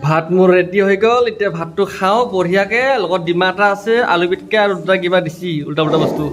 ভাত মোৰ ৰেডি হৈ গ'ল। এতিয়া ভাতটো খাওঁ বঢ়িয়াকে। লগত ডিমা এটা আছে, আলু পিটিকা আৰু দুটা কিবা দিছি উল্টা পুল্টা বস্তু।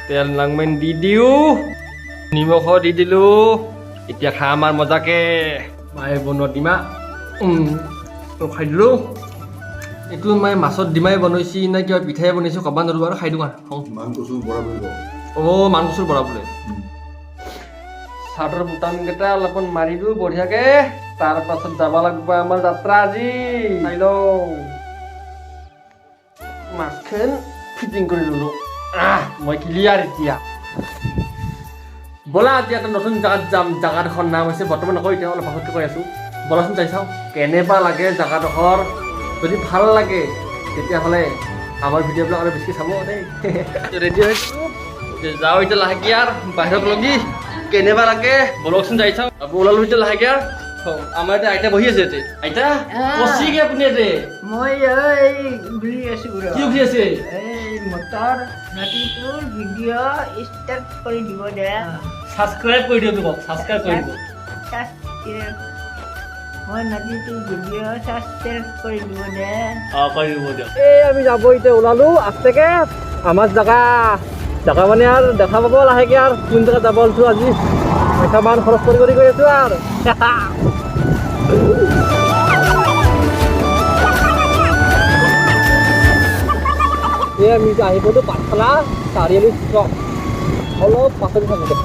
তেল নাংমেন দি দিওঁ, নিমখো দি দিলোঁ। এতিয়া খাম আৰু মজাকে মায়ে বনোৱা ডিমা। খাই দিলোঁ। এইটো মায়ে মাছত ডিমাই বনাইছি নে কিবা পিঠাই বনাইছে, ক'ব নোৱাৰোঁ আৰু। খাই দিওঁ আৰু খাওঁ। মান কচু বৰা বুলি কওঁ। অ', মান কচুৰ বৰা বোলে। চাৰ্টৰ বুটামকেইটা অলপমান মাৰি দিওঁ বঢ়িয়াকে, তাৰ পাছত যাব লাগিব আমাৰ যাত্ৰা আজি। চাই লওঁ, মাস্কখন ফিটিং কৰি ল'লো। আহ, মই ক্লিয়াৰ এতিয়া। ব'লা, আজি এটা নতুন জেগাত যাম। জেগাডোখৰ নাম হৈছে, বৰ্তমান নকওঁ এতিয়া, অলপ পাছতকৈ কৈ আছোঁ। ব'লাচোন, যাই চাওঁ কেনেকুৱা লাগে জেগাডোখৰ। যদি ভাল লাগে, তেতিয়াহ'লে আমাৰ ভিডিঅ'বিলাক আৰু বেছিকৈ চাব দেই। ৰেডি হৈছোঁ, যাওঁ এতিয়া লাহেকৈ আৰু বাহিৰত লগি। কেনেকুৱা লাগে, ব'লকচোন, যাই চাওঁ। আকৌ ওলালো এতিয়া লাহেকৈ আৰু। আমাৰ এতিয়া আইতা বহি আছে ইয়াতে। আইতা, কচিকে আপুনি ইয়াতে? মই এই ঘূৰি আছো। কি উঠি আছে? এই মটৰ নাতিটোৰ ভিডিঅ' ষ্টাৰ্ট কৰি দিব দে। ছাবস্ক্ৰাইব কৰি দিয়ক, কওক, ছাবস্ক্ৰাইব কৰি দিব। ছাবস্ক্ৰাইব, মই নাতিটোৰ ভিডিঅ' ছাবস্ক্ৰাইব কৰি দিব দে। অঁ, কৰি দিব দিয়ক। এই আমি যাব এতিয়া ওলালো আস্তেকে আমাৰ জেগা। জেগা মানে আৰু দেখা পাব লাহেকে আৰু কোন জেগাত যাব ওলছো আজি। পইচা মান খৰচ কৰি কৰি গৈ আছো আৰু। এই আমি এতিয়া আহি পালো পাঠশালা চাৰিআলি চক, অলপ পাছতে থাকোঁতে।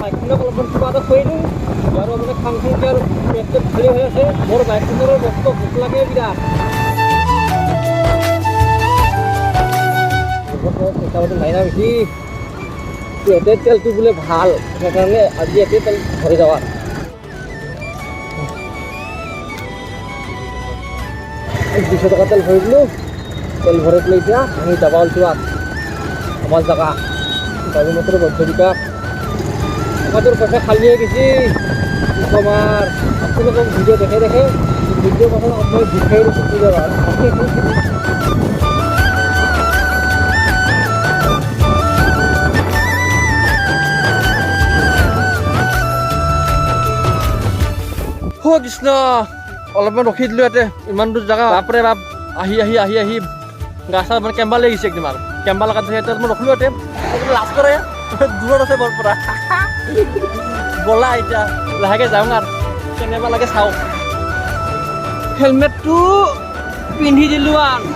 বাইকখনক অলপমান কিবা এটা খুৱাই দিওঁ আৰু মানে খাং খাংকে আৰু পেট চেট খালী হৈ আছে। মোৰ বাইকখনৰ বস্তু ভোক লাগে বিৰাট। পইচা পাতি নাই না বেছি। ইয়াতে তেলটো বোলে ভাল, সেইকাৰণে আজি ইয়াতে তেল ভৰি যাওঁ আৰু। 200 টকা তেল ভৰি দিলোঁ। তেল ভৰাই পেলাই এতিয়া আমি যাব ওলছোঁ আৰু আমাৰ জেগা। গাড়ী মটৰ বদ্ধ বিকাশ। আমাৰটোৰ পইচা খালী হৈ গৈছে, কি ক'ম আৰু আপোনালোকক। ভিডিঅ' দেখে দেখে ভিডিঅ' পাছত মই বিচাৰি লৈছোঁ পূজাৰ আৰু। হ কৃষ্ণ, অলপমান ৰখি দিলোঁ ইয়াতে। ইমান দূৰ জেগা, বাপৰে বাপ। আহি আহি আহি আহি গা চা মানে কেম্বা লাগিছে একদম আৰু। কেম্বা লগাত ইয়াতে মই ৰখিলোঁ ইয়াতে। লাজ কৰে, দূৰত আছে মোৰ পৰা। ব'লা, এতিয়া লাহেকে যাওঁ আৰু কেনেকুৱা লাগে চাওঁ। হেলমেটটো পিন্ধি দিলোঁ আৰু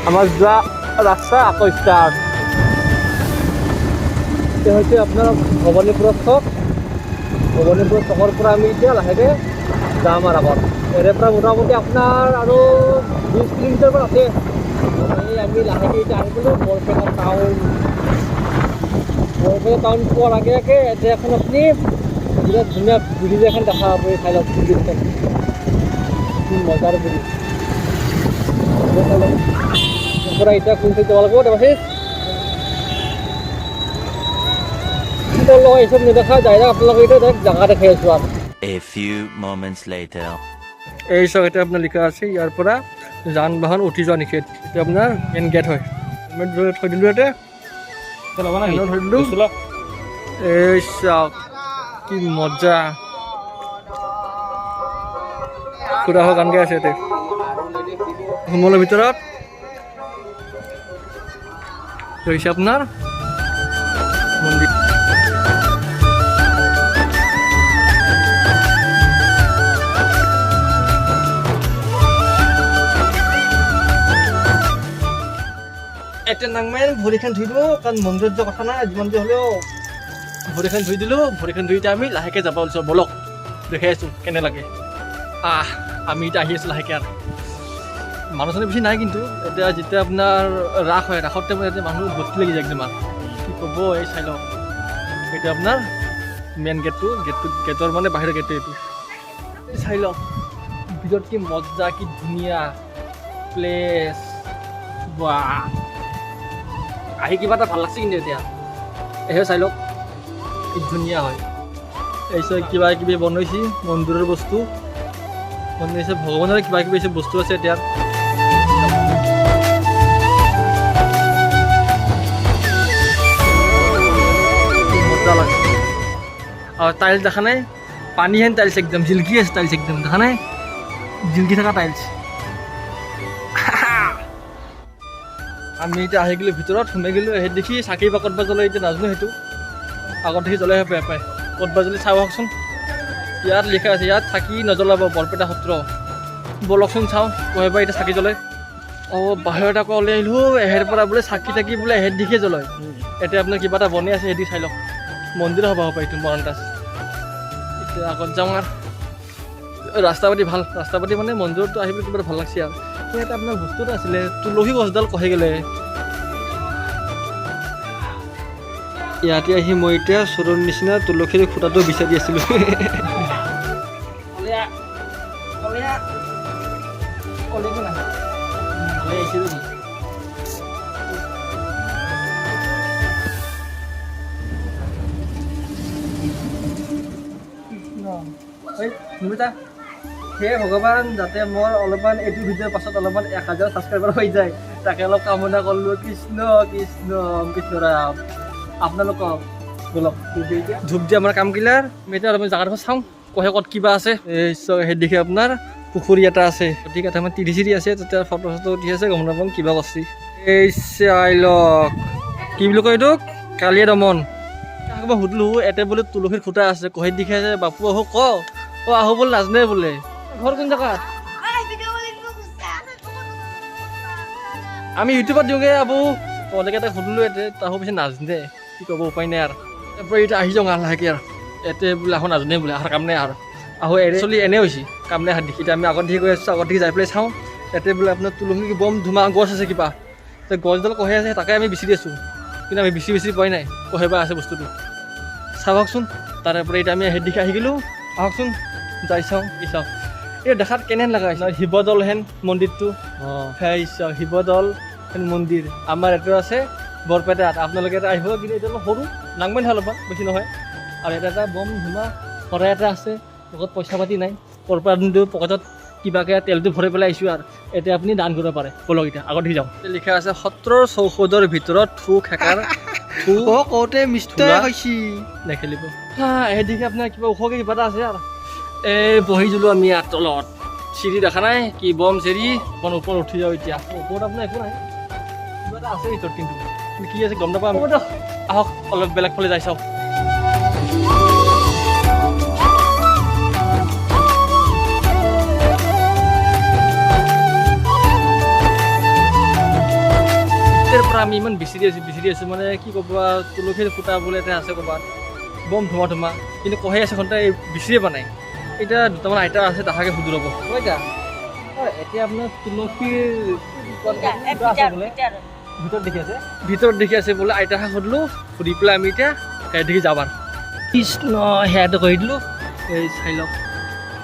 আমাৰ যোৱা ৰাস্তা আকৌ ষ্টাৰ্ট। এতিয়া হৈছে আপোনাৰ ভৱানীপুৰৰ চক। ভৱানীপুৰৰ চকৰ পৰা আমি এতিয়া লাহেকে যাম আৰু আগত। ইয়াৰে পৰা মোটামুটি আপোনাৰ আৰু 20 কিলোমিটাৰমান আছে। এই আমি লাহেকে এতিয়া আহি গ'লোঁ বৰপেটা টাউন। বৰপেটা টাউন পোৱাৰ আগে আগে এতিয়া এখন আপুনি বিৰাট ধুনীয়া ব্ৰিজ এখন দেখা পাব। এই চাই লওক ব্ৰিজখন, কি মজাৰ ব্ৰিজ। পৰা এতিয়া কোন ঠাইত যাব লাগিব দেৱাশিষ? লগত এইচব নেদেখা যায় আপোনালোকে। এতিয়া ডাইৰেক্ট জেগা দেখাই আছোঁ আৰু। A few moments later. এই চাওক, এতিয়া আপোনাৰ লিখা আছে, ইয়াৰ পৰা যান বাহন উঠি যোৱা নিষেধ। এতিয়া আপোনাৰ মেইন গেট হয়। হেলমেট থৈ দিলোঁ ইয়াতে, হেলমেট থৈ দিলোঁ। এই চাওক, কি মজা, খুৰা গান গাই আছে ইয়াতে। সোমলৰ ভিতৰত হৈছে আপোনাৰ মন্দিৰ। এতিয়া নাংমেন ভৰিখন ধুই দিলোঁ, কাৰণ মন্দিৰত যোৱা কথা নাই যিমান যি হ'লেও। ভৰিখন ধুই দিলোঁ। ভৰিখন ধুই এতিয়া আমি লাহেকৈ যাব ওলাইছোঁ। ব'লক, দেখাই আছোঁ কেনে লাগে। আহ, আমি এতিয়া আহি আছোঁ লাহেকৈ আৰু। মানুহ চানুহ বেছি নাই, কিন্তু এতিয়া যেতিয়া আপোনাৰ ৰাস হয়, ৰাসৰ টাইমত ইয়াতে মানুহ ভৰ্তি লাগি যায় একদম আৰু, কি ক'ব। এই চাই লওক, এতিয়া আপোনাৰ মেইন গেটটো, গেটটো, গেটৰ মানে বাহিৰৰ গেটটো এইটো। এই চাই লওক ভিতৰত কি মজা, কি ধুনীয়া প্লেচ। বাহ, আহি কিবা এটা ভাল লাগছে কিন্তু এতিয়া। এহে চাই লওক, কি ধুনীয়া হয়। এই চাই কিবা কিবি বনাইছে, মন্দিৰৰ বস্তু বনাইছে, ভগৱানৰে কিবা কিবি বস্তু আছে এতিয়া। আৰু টাইলছ দেখা নাই, পানীহেন টাইলছ একদম জিলকি আছে, টাইলছ একদম দেখা নাই, জিলকি থকা টাইলছ। আমি এতিয়া আহি গ'লোঁ ভিতৰত, সোমাই গ'লোঁ। সেই দেখি চাকি বা ক'ত বা জ্বলে এতিয়া নাজানো, সেইটো আগত দেখি জ্বলে পায় পায় ক'ত বা জ্বলে চাওঁ আহকচোন। ইয়াত লিখা আছে ইয়াত চাকি নজ্বলাব বৰপেটা সত্ৰ। ব'লকচোন চাওঁ কহেবা এতিয়া চাকি জ্বলে। অঁ, বাহিৰত আকৌ ওলাই আহিলোঁ, এহেৰ পৰা বোলে চাকি থাকি বোলে এহেৰ দিশে জ্বলে। এতিয়া আপোনাৰ কিবা এটা বনাই আছে, সেইটো চাই লওক। মন্দিৰ হ'ব পাৰে এইটো মৰাণ। এতিয়া আগত যাওঁ আৰু ৰাস্তা পাতি ভাল, ৰাস্তা পাতি মানে মন্দিৰতো আহিবলৈ কিবা এটা ভাল লাগছে আৰু। সেই এটা আপোনাৰ বস্তু এটা আছিলে, তুলসী গছডাল কহি গ'লে। ইয়াতে আহি মই এতিয়া চোৰৰ নিচিনা তুলসীৰ খুঁটাটো বিচাৰি আছিলোঁ। হে ভগৱান, যাতে মোৰ অলপমান এইটো ভিডিঅ'ৰ পাছত অলপমান 1000 ছাবস্ক্ৰাইবাৰ হৈ যায়, তাকে অলপ কামনা কৰিলোঁ। কৃষ্ণ কৃষ্ণ কৃষ্ণ ৰাম। আপোনালোকক ব'লক ধূপ দি আমাৰ কাম কিলাৰ। আমি এতিয়া অলপমান জেগাডোখৰ চাওঁ, কহে ক'ত কিবা আছে। এই সেই দেখি আপোনাৰ পুখুৰী এটা আছে, ঠিক আছে, আমাৰ তিৰি চিৰি আছে, তাতে ফটো চটো উঠি আছে, গম নাপাওঁ কিবা কৰছি। এই চাই লওক, কি বুলি কয় এইটোক, কালিয়া দমন। আকৌ সুধিলোঁ, ইয়াতে বোলে তুলসীৰ খুঁটা আছে, কহে দেখি আছে বাপু আহো ক, অ আহো বোলে নাজানে বোলে। ঘৰ কোন জেগাত? আমি ইউটিউবত দিওঁগে আবু। তোমালোকে এটা সুধিলোঁ, ইয়াতে তাহো পিছে নাজানে, কি ক'ব উপায় নাই আৰু। তাৰপৰা এতিয়া আহি যাওঁ আৰু লাহেকৈ আৰু। ইয়াতে বোলে আহো নাজানে বোলে, আহাৰ কাম নাই আৰু। আহো এৰে চলি এনে হৈছে, কাম নাই হাত দেখি। এতিয়া আমি আগত দেখি গৈ আছোঁ, আগত দেখি যাই পেলাই চাওঁ। ইয়াতে বোলে আপোনাৰ তুলসী বম ধুমা গছ আছে কিবা, গছডাল কহে আছে, তাকে আমি বিচাৰি আছোঁ, কিন্তু আমি বেছি বেছি পোৱাই নাই কহে বা আছে বস্তুটো। চাবকচোন। তাৰে পৰা এতিয়া আমি সেই দিশে আহি গ'লোঁ, আহকচোন যাই চাওঁ। কি চাওঁ এই দেখাত কেনে লগা হৈছে শিৱদৌল হেন মন্দিৰটো। সেই চাওক শিৱদৌল হেন মন্দিৰ আমাৰ এইটো আছে বৰপেটাত। আপোনালোকে এটা আহিব, কিন্তু এইটো অলপ সৰু নাংমেন হয়, অলপমান বেছি নহয়। আৰু এটা এটা বম ধুমা শৰাই এটা আছে, লগত পইচা পাতি নাই, ক'ৰ পৰা পকেটত কিবাকৈ তেলটো ভৰাই পেলাই আহিছোঁ আৰু। এতিয়া আপুনি দান কৰিব পাৰে। ব'লক এতিয়া আগত দি যাওঁ। লিখা আছে সত্ৰৰ চৌহদৰ ভিতৰত থু খেকাৰ থু কওঁতে মিষ্টাই কৈছি নেখেলিব। সেইদিকে আপোনাৰ কিবা ওখকৈ কিবা এটা আছে আৰু। এই বহি দিলোঁ আমি ইয়াত তলত, চিৰি দেখা নাই কি বম চিৰি, অকণ ওপৰত উঠি যাওঁ এতিয়া। ওপৰত আপোনাৰ একো নাই, কিবা এটা আছে ভিতৰত, কিন্তু কি আছে গম নাপাওঁ। আহক অলপ বেলেগ ফালে যাই চাওঁ। তেতিয়াৰ পৰা আমি ইমান বিচাৰি আছোঁ, বিচাৰি আছোঁ, মানে কি ক'ব, তুলসীৰ খুঁটা বোলে এটা আছে ক'ৰবাত, বম ধুমা ধুমা, কিন্তু কহে আছে ঘণ্টা এই বিচাৰিয়ে পোৱা নাই। এতিয়া দুটামান আইতা আছে, তাহাকে সুধি ল'ব। আইতা, এতিয়া আপোনাৰ তুলসীৰ আছে বোলে ভিতৰত দেখি আছে, ভিতৰত দেখি আছে বোলে। আইতাক সুধিলোঁ, সুধি পেলাই আমি এতিয়া সেয়া দেখি যাম আৰু। কৃষ্ণ, সেয়াটো কৰি দিলোঁ। এই চাই লওক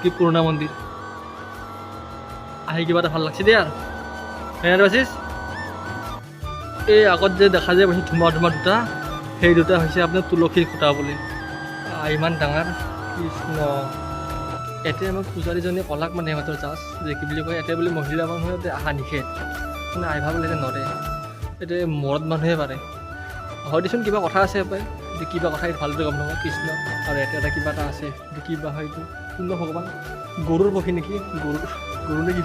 কি পুৰণা মন্দিৰ, আহি কিবা এটা ভাল লাগছে দেই আৰু। সেয়া বাচিছ, এই আগত যে দেখা যায় ধুমা ধুমা দুটা, সেই দুটা হৈছে আপোনাৰ তুলসীৰ খুঁটা বুলি। ইমান ডাঙৰ, কৃষ্ণ। এতিয়া আমাক পূজাৰীজনে কলাক, মানে সিহঁতৰ জাজ যে কি বুলি কয়, ইয়াতে বোলে মহিলা মানুহে ইয়াতে অহা নিষেধ, মানে আহিব বোলে ইয়াতে নৰে, ইয়াতে মৰত মানুহে পাৰে। হয় দেচোন কিবা কথা আছে পায়, এতিয়া কিবা কথা ভালদৰে গম নাপাওঁ। কৃষ্ণ। আৰু ইয়াতে এটা কিবা এটা আছে, এইটো কিবা হয়, এইটো কোনবা ভগৱান, গৰুৰ পক্ষী নেকি, গৰু গৰু নে কি,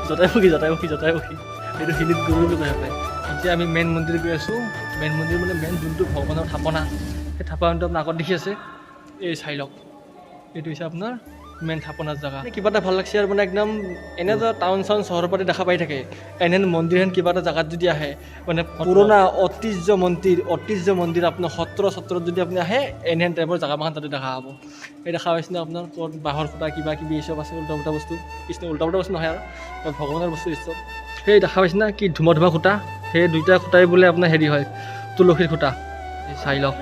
জটাই পক্ষী, জটাই পক্ষী, জটাই পক্ষী, এইটো হিন্দীত গৰু বুলি কয় পায়। এতিয়া আমি মেইন মন্দিৰ গৈ আছোঁ। মেইন মন্দিৰ মানে মেইন যোনটো ভগৱানৰ থাপনা, সেই থাপনাটো আপোনাৰ আগত দেখি আছে। এই চাই লওক, এইটো হৈছে আপোনাৰ মেইন থাপনাৰ জেগা। কিবা এটা ভাল লাগছে আৰু, মানে একদম এনেতো টাউন চাউন চহৰৰ পৰা দেখা পাই থাকে, এনেহেন মন্দিৰহেন কিবা এটা জেগাত যদি আহে, মানে পুৰণা ঐতিহ্য মন্দিৰ, ঐতিহ্য মন্দিৰ আপোনাৰ সত্ৰ চত্ৰত যদি আপুনি আহে, এনেহেন টাইপৰ জেগা মাখান তাতে দেখা পাব। এই দেখা পাইছে নে আপোনাৰ ক'ত বাঁহৰ খুঁটা কিবা কিবি এই চব আছে, উল্টা পুল্টা বস্তু, কৃষ্ণ উল্টা পুল্টা বস্তু নহয় আৰু ভগৱানৰ বস্তু এই চব। সেই দেখা পাইছে না কি ধুমা ধুমা খুঁটা, সেই দুইটা খুঁটাই বোলে আপোনাৰ হেৰি হয় তুলসীৰ খুঁটা। চাই লওক।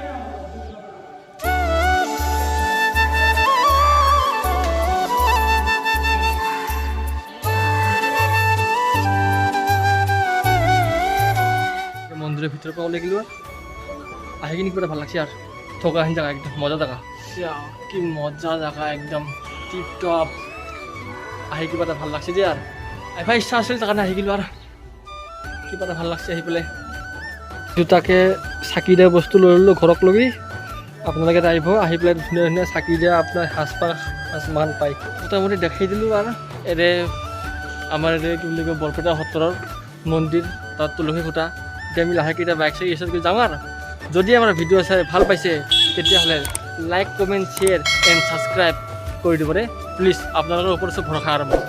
মন্দিৰৰ ভিতৰৰ পৰা ওলাই গ'লো, আহি কিনে কিবা এটা ভাল লাগছে আৰু। থকাহেন জেগা, একদম মজা জেগা, কি মজা জেগা, একদম টিপ টপ। আহি কিবা এটা ভাল লাগছে দেই আৰু। আহিব ইচ্ছা আছিল তাৰ কাৰণে আহি গ'লো আৰু, কিবা এটা ভাল লাগছে আহি পেলাই। দুটাকে চাকি দিয়া বস্তু লৈ ল'লোঁ ঘৰক লগি। আপোনালোকে তাত আহিব, আহি পেলাই ধুনীয়া ধুনীয়া চাকি দিয়া আপোনাৰ সাজপাৰ সাজমান পায়। মোটামুটি দেখাই দিলোঁ আৰু এৰে আমাৰ এৰে কি বুলি কয়, বৰপেটা সত্ৰৰ মন্দিৰ, তাত তুলসী খুঁটা। এতিয়া আমি লাহেকৈ এতিয়া বাইক চাইক ষ্টাৰ্ট কৰি যাওঁ। আৰু যদি আমাৰ ভিডিঅ' চাই ভাল পাইছে, তেতিয়াহ'লে like, comment, share and subscribe কৰি দিব দেই প্লিজ। আপোনালোকৰ ওপৰত চব ভৰসা আৰু মোৰ।